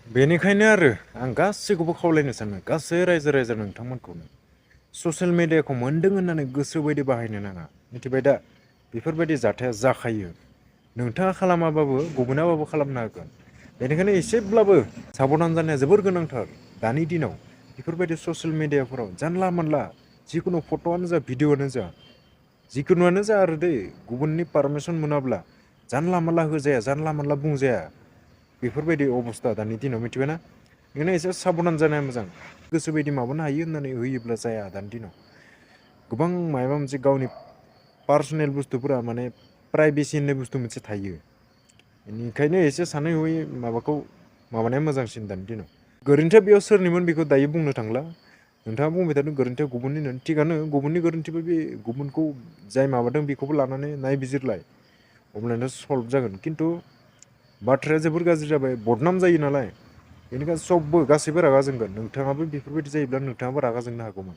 बेनिखायनो आरो आं गासैखौबो खावलायनो सानो गासै रायजो राजा नोंथांमोनखौनो ससियेल मिडियाखौ मोन्दों होननानै गोसो बायदि बाहायनो नाङा। मिथिबाय दा? बेफोरबायदि जाथाया जाखायो। नोंथाङा खालामाबाबो गुबुनाबाबो खालामनो हागोन। बेनिखायनो एसेब्लाबो साबधान जानाया जोबोर गोनांथार। दानि दिनाव बेफोरबायदि ससियेल मिडियाफोराव जानला मोनला जिखुनु फट'आनो जा भिडिअ'आनो जा जिखुनुआनो जा आरो दै गुबुननि पारमिसन मोनाब्ला जानला मोनला होजाया जानला मोनला बुंजाया बेफोरबायदि अबस्था दानि दिनाव मिथिबायना? बेखायनो एसे साबधान जानाया मोजां। गोसो बायदि माबानो हायो होननानै होयोब्ला जाया दानि दिनाव। गोबां माबा मोनसे गावनि पार्सनेल बुस्थुफोरा माने प्राइभेसि होननाय बुस्थु मोनसे थायो। बेनिखायनो एसे सानै हयै माबाखौ माबानाया मोजांसिन दानि दिनाव। गोरोन्थिया बेयाव सोरनिमोन बेखौ दायो बुंनो थांला। नोंथाङा बुंबाय थादों गोरोन्थिया गुबुननिनो। थिगानो गुबुननि गोरोन्थिबो बे गुबुनखौ जाय माबादों बेखौबो लानानै नायबिजिरलाय। अब्लानो सल्भ जागोन। खिन्थु बाथ्राया जोबोर गाज्रि जाबाय बदनाम जायो नालाय। बेनिखायनो सबबो गासैबो रागा जोंगोन। नोंथाङाबो बेफोरबायदि जायोब्ला नोंथाङाबो रागा जोंनो हागौमोन।